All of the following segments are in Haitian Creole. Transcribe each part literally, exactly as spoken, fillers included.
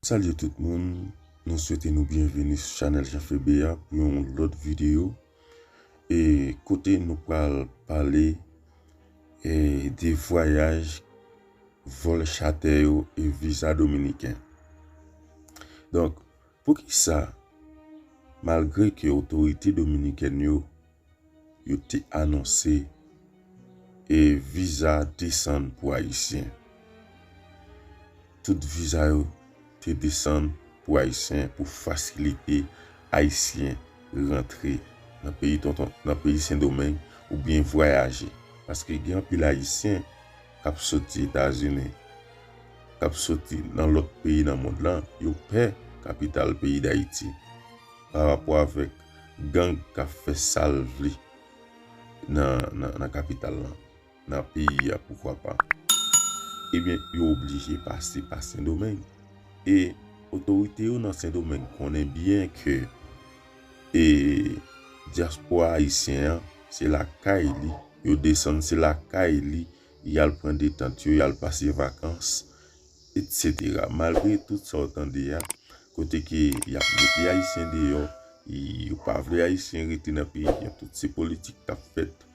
Salye tout moun, nou swete nou byenveni sou chanèl Jean Febe a pou yon lòt videyo, e kote nou pral pale, e, de vwayaj vòl chatè yo e viza dominiken. Donk, poukisa, malgre ke otorite dominikèn yo yo te anonse e viza desann pou Ayisyen. Tout viza yo te desann pou Ayisyen pou fasilite Ayisyen rantre nan peyi tonton, nan peyi Sendomeng oubyen vwayaje. Paske gen anpil Ayisyen k ap soti Etazini, k ap soti nan lòt peyi nan mond lan, yo pè kapital peyi Dayiti pa rapò avèk gang k ap fè sa l vle nan, nan, nan kapital lan, nan peyi a, poukwa pa. Ebyen, yo oblije pase pa Sendomeng. E otorite yo nan Sendomeng konnen byen ke, e, dyaspora ayisyen an, se lakay li, yo desann, se lakay li, y al pran detant yo, y al pase vakans, etsetera. Malgre tout sa w tande a, kote ke y ap mete Ayisyen deyò, y, yo pa vle Ayisyen rete nan peyi an, tout se politik k ap fèt,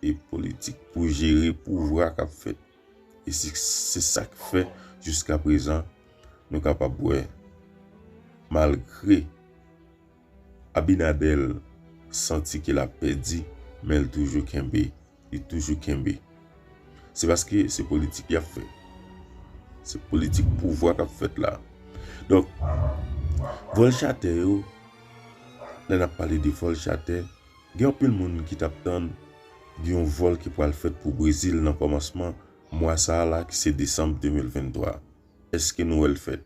e politik pou jere pouvwa k ap fèt. E se, se sa k fè, jiska prezan, nou kapab wè, malgre Abinader santi ke l ap pèdi, men l toujou kenbe. Li toujou kenbe. Se paske se politik y ap fè. Se politik pouvwa k ap fèt la. Donk, vòl chatè yo, lè n ap pale de vòl chatè, gen anpil moun ki t ap tann gen yon vòl ki pral fèt pou Brezil nan kòmansman mwa sa a la, ki se desanm de mil venntwa. Èske nou wè l fèt?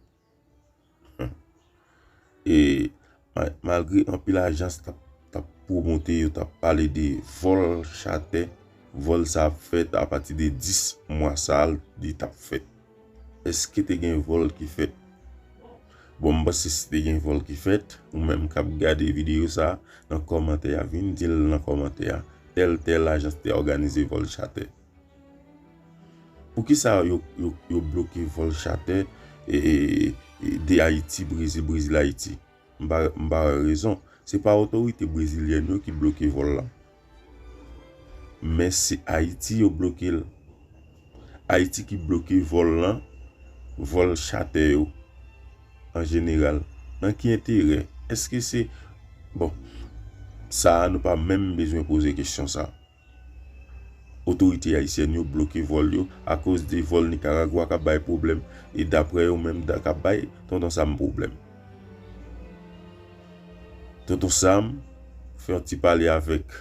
E ma-, malgre anpil ajans t ap, t ap pwomote, yo t ap pale de vòl chatè, vòl sa ap fèt apati de dis mwa sa a, li t ap fèt. Èske te gen vòl ki fèt? Bon, m panse si te gen vòl ki fèt, ou menm k ap gade videyo sa a, nan kòmantè a, vin di l nan kòmantè a, tèl, tèl ajans te òganize vòl chatè. Poukisa yo, yo, yo bloke vòl chatè, e, e, e, de Ayiti, Brezil, Brezil, Ayiti? M pa, m pa wè rezon. Se pa otorite brezilyèn yo ki bloke vòl la. Men se Ayiti yo bloke l. Ayiti ki bloke vòl lan, vòl chatè yo, an jeneral. Nan ki enterè? Èske se, bon, sa a, nou pa menm bezwen poze kesyon sa. Otorite ayisyèn yo bloke vòl yo akoz de vòl Nikaragwa k ap bay pwoblèm, e daprè yo menm, da-, k ap bay Tonton Sam pwoblèm. Tonton Sam fè yon ti pale avèk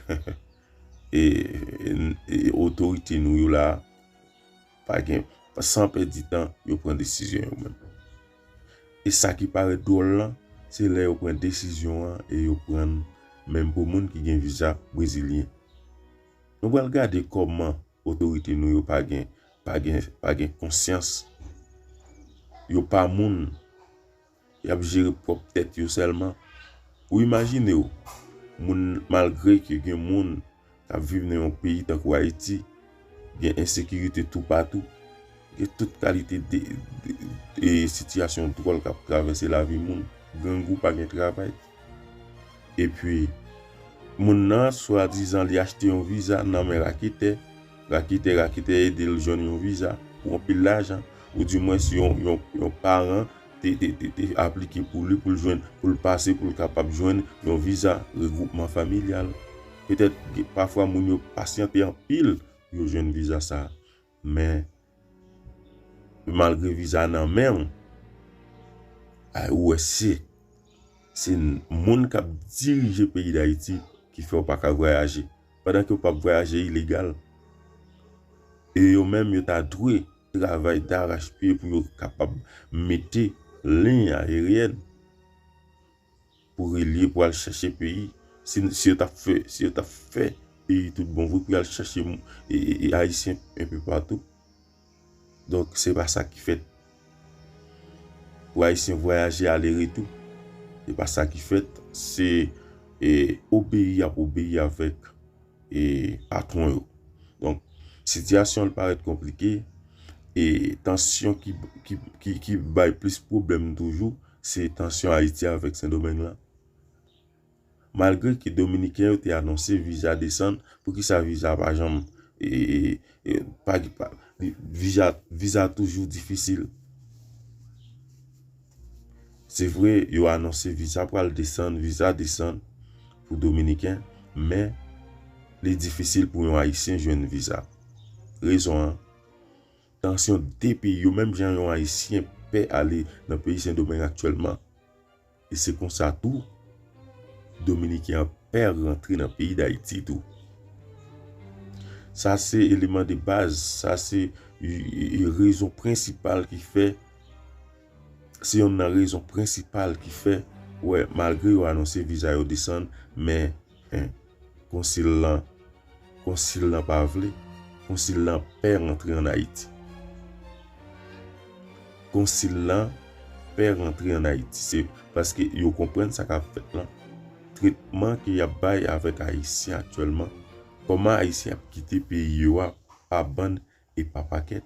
e, e, e otorite nou yo la, pa gen, san pèdi tan, yo pran desizyon yo menm. E sa ki parèt dwòl lan, se lè yo pran desizyon an e yo pran l menm pou moun ki gen viza brezilyen. Nou pral gade kòman otorite nou yo pa gen, pa gen, pa gen konsyans. Yo pa moun. Y ap jere pwòp tèt yo sèlman. Ou imajine w, moun, malgre ke gen moun k ap viv nan yon peyi tankou Ayiti, gen ensekirite toupatou, gen tout kalite de, de, de sitiyasyon dwòl k ap travèse lavi moun, grangou, pa gen travay. Epi, moun nan, swadizan, li achte yon viza nan men raketè, raketè, raketè ede l jwenn yon viza pou anpil lajan, oudimwens yon, yon, yon paran te, te, te, te aplike pou li, pou l jwenn, pou l pase, pou l kapab jwenn yon viza regwoupman familyal. Petèt, ge-, pafwa moun yo pasyante anpil pou yo jwenn viza sa a. Men, malgre viza nan men w, ay, ou wè se, se n-, moun k ap dirije peyi Dayiti ki fè w pa ka vwayaje. Pandan ke w p ap vwayaje ilegal. E yo menm, yo ta dwe travay darachpye pou yo kapab mete liy ayeryèn pou relye, pou al chèche peyi. Si, si yo t ap fè, si yo t ap fè peyi tout bon vre, pou y al chèche mou-, e, e, e Ayisyen enpe patou. Donk, se pa sa ki fèt. Pou Ayisyen vwayaje ale retou, se pa sa ki fèt. Se, e, obeyi y ap obeyi avèk, e, patwon yo. Donk, sitiyasyon an parèt konplike. E tansyon ki, ki, ki, ki bay plis pwoblèm toujou, se tansyon Ayiti avèk Sendomeng lan. Malgre ke Dominiken yo te anonse viza desann, poukisa viza pa janm, e, e, e, pa, pa, viza, viza toujou difisil. Se vre, yo anonse viza pral desann, viza desann pou Dominiken, men li difisil pou yon Ayisyen jwenn viza. Rezon an, tansyon de peyi yo, menm jan yon Ayisyen pè ale nan peyi Sendomeng aktyèlman. E se konsa tou, Dominiken an pè rantre nan peyi Dayiti tou. Sa se eleman de baz, sa se, e, e, rezon prensipal ki fè, se yonn nan rezon prensipal ki fè, wè, malgre yo anonse viza yo desann, men, en, konsil lan, konsil lan pa vle, konsil lan pè rantre ann Ayiti. Konsil lan pè rantre ann Ayiti. Se paske yo konprann sa k ap fèt lan. Tretman ke y ap bay avèk Ayisyen aktyèlman, kòman Ayisyen ap kite peyi yo a pa bann e pa pakèt.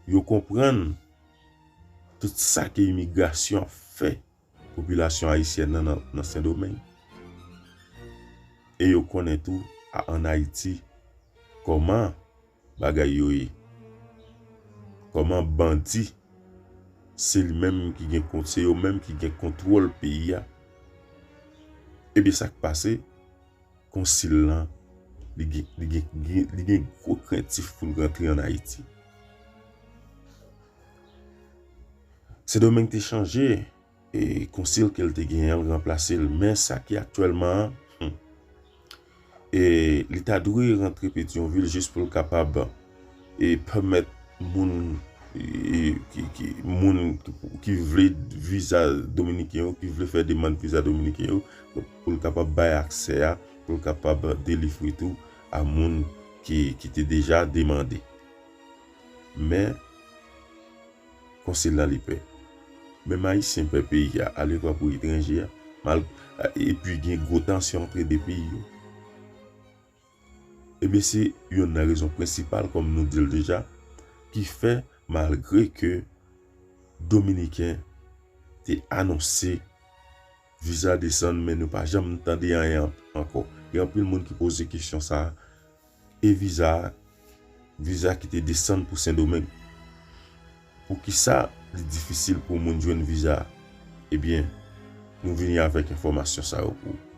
Yo konprann tout sa ke imigrasyon ap fè popilasyon ayisyèn nan, nan, nan Sendomeng. E yo konnen tou, a, ann Ayiti, kòman bagay yo ye. Kòman bandi, se li menm ki gen kont-, se yo menm ki gen kontwòl peyi a. Ebyen, sa k pase, konsil lan, li gen, li gen, gen, li gen gwo krentif pou l rantre ann Ayiti. Sendomeng te chanje, e, konsil ke l te genyen an, l ranplase l. Men sa ki aktyèlman an, hmm, e, li ta dwe rantre Petyonvil jis pou l kapab, e, pèmèt moun, e, ki, ki, moun ki, ki vle viza dominiken yo, ki vle fè demann viza dominiken yo, pou l kapab bay aksè a, pou l kapab delivre tou a moun ki, ki te deja demande. Men, konsil lan li pè. Menm Ayisyen pè peyi a, alevwa pou etranje a, mal, epi gen gwo tansyon antre de peyi yo. Ebyen, se yonn nan rezon prensipal, kòm nou di l deja, ki fè, malgre ke Dominiken te anonse viza desann, men nou pa janm tande anyen an-, ankò. Gen anpil moun ki poze kesyon sa a, e viza a, viza ki te desann pou Sendomeng. Poukisa li difisil pou moun jwenn viza a? Ebyen, nou vini avèk enfòmasyon sa yo pou ou.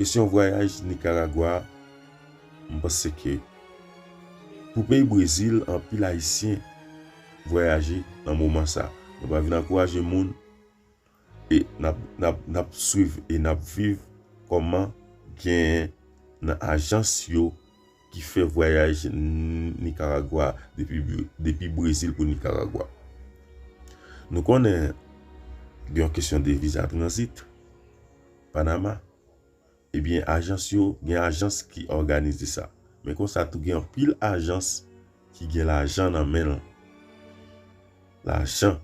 Kesyon vwayaj Nikaragwa a, m panse ke pou peyi Brezil, anpil Ayisyen vwayaje nan moman sa. Nou pa vin ankouraje moun, e n ap, n ap, n ap swiv e n ap viv kòman genyen nan ajans yo ki fè vwayaj N-, Nikaragwa depi, depi Brezil pou Nikaragwa. Nou konnen gen yon kesyon de viza tranzit, Panama. Ebyen, ajans yo, gen ajans ki òganize sa. Men konsa tou gen anpil ajans ki gen lajan nan men l. Lajan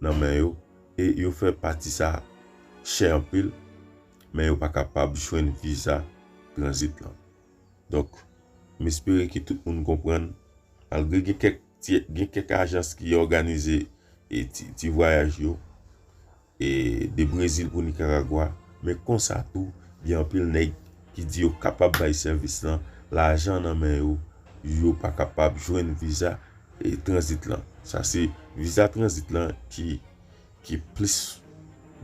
nan men yo, e yo fè pati sa chè anpil, men yo pa kapab jwenn viza tranzit lan. Donk, m espere ke tout moun konprann, malgre gen kèk ti, gen kèk ajans ki òganize e ti, ti vwayaj yo, e de Brezil pou Nikaragwa, men konsa tou, gen anpil nèg ki di yo kapab bay sèvis lan, lajan nan men yo, yo pa kapab jwenn viza, e, tranzit lan. Sa se viza tranzit lan ki, ki plis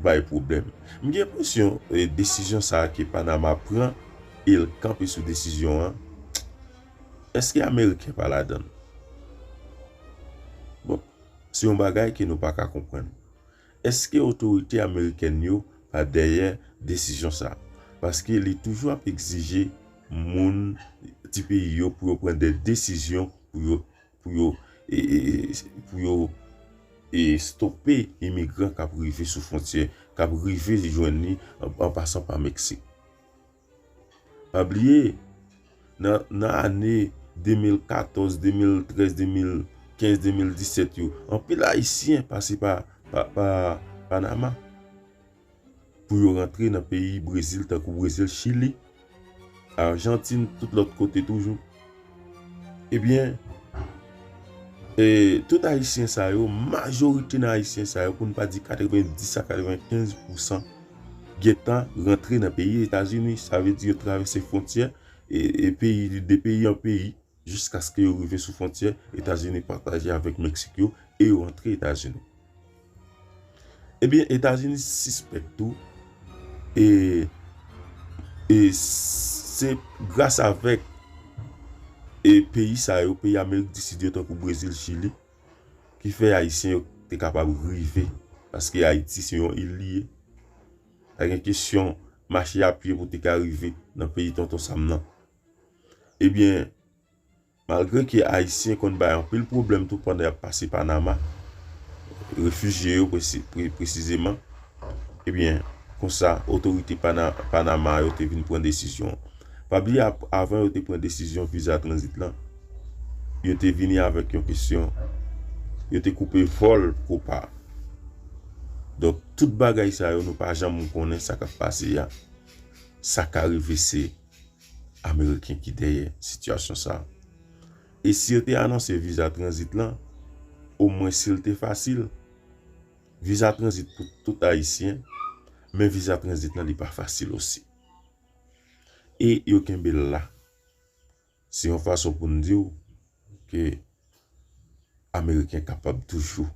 bay pwoblèm. M gen enpresyon, e, desizyon sa a ke Panama pran, e l kanpe sou desizyon an, èske Ameriken pa ladan l? Bon, se yon bagay ke nou pa ka konprann. Èske otorite amerikèn yo pa dèyè desizyon sa a? Paske li toujou ap egzije moun ti peyi yo pou yo pran de desizyon pou yo, pou yo, e, e, e, pou yo, e, stope imigran k ap rive sou fwontyè, k ap rive jwenn li an, an pasan pa Meksik. Pa bliye, nan, nan ane de mil katòz, de mil trèz, de mil kenz, de mil disèt yo, anpil Ayisyen pase pa, pa, pa Panama pou yo rantre nan peyi Brezil, tankou Brezil, Chili, Ajantin, tout lòt kote toujou. Ebyen, e, tout Ayisyen sa yo, majorite nan Ayisyen sa yo, pou n pa di katrevenndis a katrevenkenz pousan, gentan rantre nan peyi Etazini. Sa vle di yo travèse fwontyè, e, e peyi, de peyi an peyi, jiskaske yo rive sou fwontyè Etazini pataje avèk Meksik yo, e yo rantre Etazini. Ebyen, Etazini sispèk tou, e, e se gras avèk, e, peyi sa yo, peyi Amerik di Sid yo, tankou Brezil, Chili, ki fè Ayisyen yo te kapab rive, paske Ayiti se yon il li ye. Pa gen kesyon mache a pye pou te ka rive nan peyi Tonton Sam nan. Ebyen, malgre ke Ayisyen konn bay anpil pwoblèm tou pandan y ap pase Panama, refijye yo presi-, pre-, presizeman, ebyen, konsa, otorite Pana-, Panama yo te vin pran desizyon. Pa bliye, ap-, avan yo te pran desizyon viza tranzit lan, yo te vini avèk yon kesyon, yo te koupe vòl Copa. Donk, tout bagay sa yo, nou pa janm konnen sa k ap pase a, sa ka rive se Ameriken ki dèyè sitiyasyon sa a. E si yo te anonse viza tranzit lan, omwen si l te fasil, viza tranzit pou tout Ayisyen, men viza tranzit lan li pa fasil osi. E yo kenbe l la. Se yon fason pou n di w ke Ameriken kapab toujou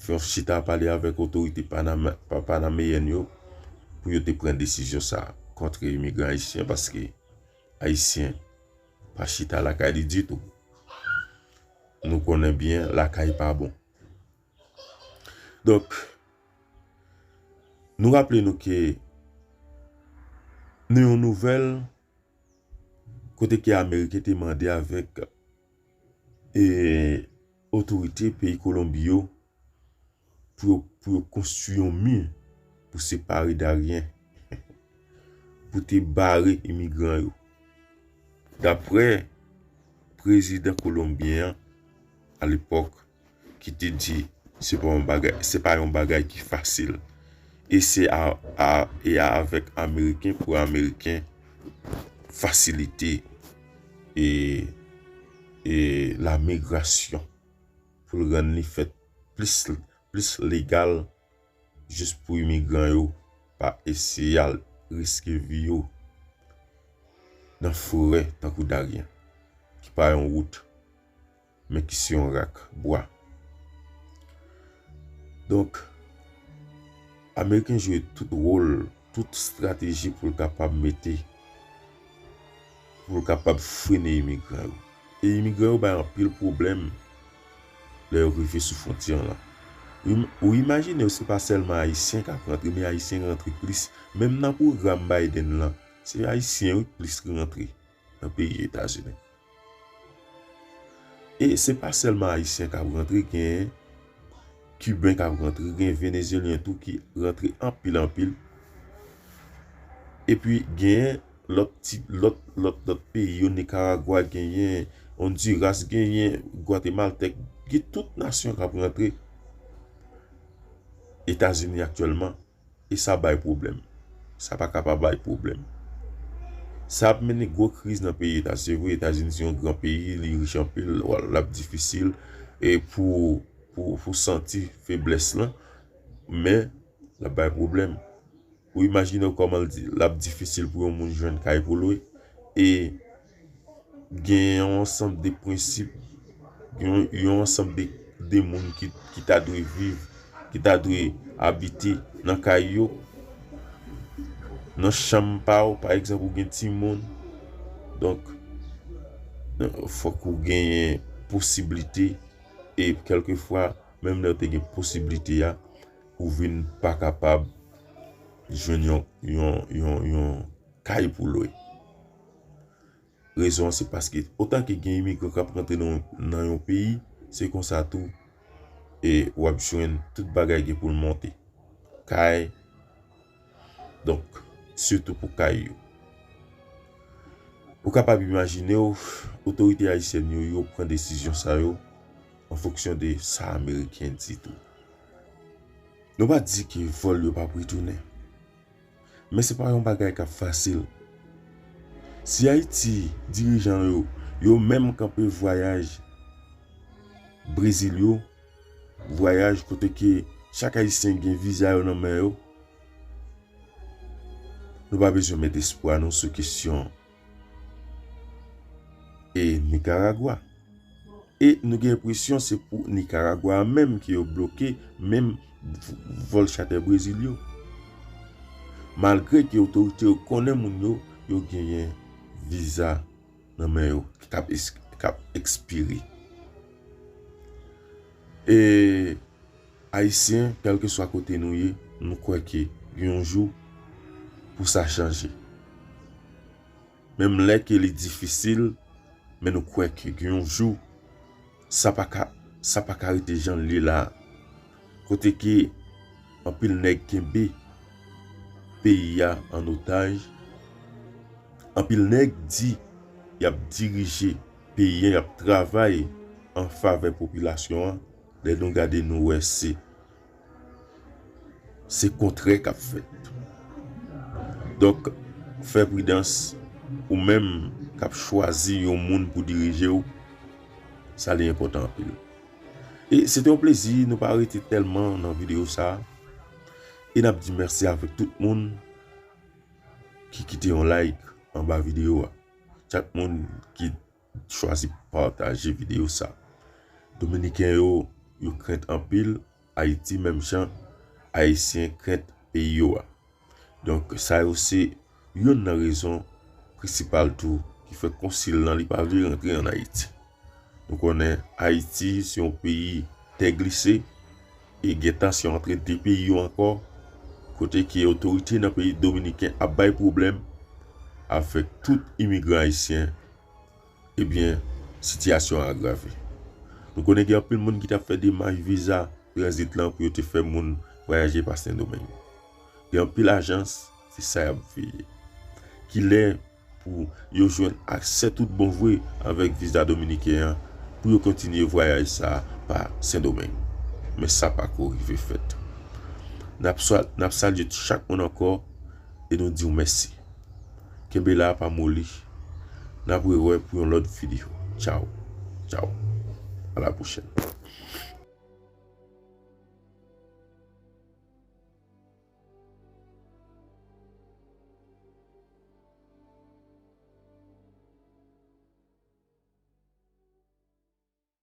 fè yon chita pale avèk otorite paname-, pa-, panameyèn yo pou yo te pran desizyon sa a kont imigran ayisyen, paske Ayisyen pa chita lakay li ditou. Nou konnen byen lakay pa bon. Donk, nou raple nou ke nan yon nouvèl kote ke Ameriken te mande avèk, e, otorite peyi Kolonbi yo pou yo, pou yo konstwi yon mi pou separe Darien, pou te bare imigran yo. Daprè prezidan kolonbyen an, alepòk, ki te di se pa yon bagay, se pa yon bagay ki fasil. E se a, a, e a avèk Ameriken pou Ameriken fasilite e, e lamigrasyon pou l rann li fèt plis, plis legal jis pou imigran yo pa eseye al riske vi yo nan forè tankou Darien, ki pa yon wout, men ki se yon rak bwa. Donk, Ameriken jwe tout wòl, tout estrateji pou l kapab mete, pou l kapab frennen imigran yo. E imigran yo bay anpil pwoblèm lè yo rive sou fwontyè an lan. Ou im-, ou imajine w, se pa sèlman Ayisyen k ap rantre, men Ayisyen rantre plis. Menm nan pwogram Biden lan, se Ayisyen wi plis ki rantre nan peyi Etazini. E se pa sèlman Ayisyen k ap rantre, gen Kiben k ap rantre, gen Venezyelyen tou ki rantre anpil, anpil. Epi gen lòt ti, lòt, lòt, lòt peyi yo, Nikaragwa genyen, Ondiras genyen, Gwatemaltèk, gen tout nasyon k ap rantre Etazini aktyèlman. E sa bay pwoblèm. Sa pa ka pa bay pwoblèm. Sa ap mennen gwo kriz nan peyi Etazini. Se vre, Etazini se yon gran peyi, li rich anpil, l ap difisil e pou, pou, pou santi feblès lan, men l ap bay pwoblèm. Ou imajine w kòman l di, l ap difisil pou yon moun jwenn kay pou lwe. E gen yon ansanm de prensip, yon, yon ansanm de, de moun ki, ki ta dwe viv, ki ta dwe abite nan kay yo, nan chanm pa w, pa egzanp, ou gen timoun. Donk, fòk ou genyen posiblite, e kèlkefwa, menm lè w te gen posiblite a, ou vin pa kapab jwenn yon, yon, yon, yon kay pou lwe. Rezon an se paske otan ke gen imigran k ap rantre nan, nan yon peyi, se konsa tou, e w ap jwenn tout bagay gen pou l monte. Kay, donk, sitou pou kay yo. Ou kapab imajine w, otorite ayisyèn yo, yo pran desizyon sa yo an fonksyon de sa Ameriken di tou. Nou pa di ke vòl yo p ap retounen. Men se pa yon bagay k ap fasil. Si Ayiti dirijan yo Yo menm kanpe vwayaj Brezil yo, vwayaj kote ke chak Ayisyen gen viza yo nan men yo. Nou pa bezwen met espwa nou sou kesyon e Nikaragwa. E nou gen enpresyon se pou Nikaragwa a menm ke yo bloke menm v- vòl chatè Brezil yo. Malgre ke otorite yo konnen moun yo, yo genyen viza nan men yo k ap es- k ap ekspire. E Ayisyen, kèlkeswa kote nou ye, nou kwè ke gen yon jou pou sa chanje. Menm lè ke li difisil, men nou kwè ke gen yon jou sa pa ka sa pa ka rete jan l ye la. Kote ke anpil nèg kenbe peyi a an otaj, anpil nèg di y ap dirije peyi a, y ap travay an favè popilasyon an. Lè nou gade, nou wè se se kontrè k ap fèt. Donk, fè pridans, ou menm k ap chwazi yon moun pou dirije w, sa li enpòtan anpil. E se te yon plezi, nou pa rete tèlman nan videyo sa a. E n ap di mèsi avèk tout moun ki kite yon like anba videyo a. Chak moun ki chwazi pataje videyo sa. Dominiken yo, yo krent anpil Ayiti, menm jan Ayisyen krent peyi yo a. Donk, sa yo se youn nan rezon prensipal tou ki fè konsil lan li pa vle rantre ann Ayiti. Nou konnen Ayiti se yon peyi tè glise e gen tansyon antre de peyi yo ankò, kote ke otorite nan peyi dominiken ap bay pwoblèm avèk tout imigran ayisyen, ebyen, sitiyasyon an agrave. Nou konnen gen anpil moun ki t ap fè demach viza tranzit lan pou yo te fè moun vwayaje pa Sendomeng. Gen anpil ajans, se sa y ap veye. Kilè pou yo jwenn aksè tout bon vre avèk viza dominiken an pou yo kontinye vwayaj sa a pa Sendomeng. Men sa pako rive fèt. N ap swa- n ap salye chak moun ankò e nou di w mèsi. Kenbe la, pa moli. N ap rewè pou yon lòt videyo. Tchaw. Tchaw. A la pwochèn.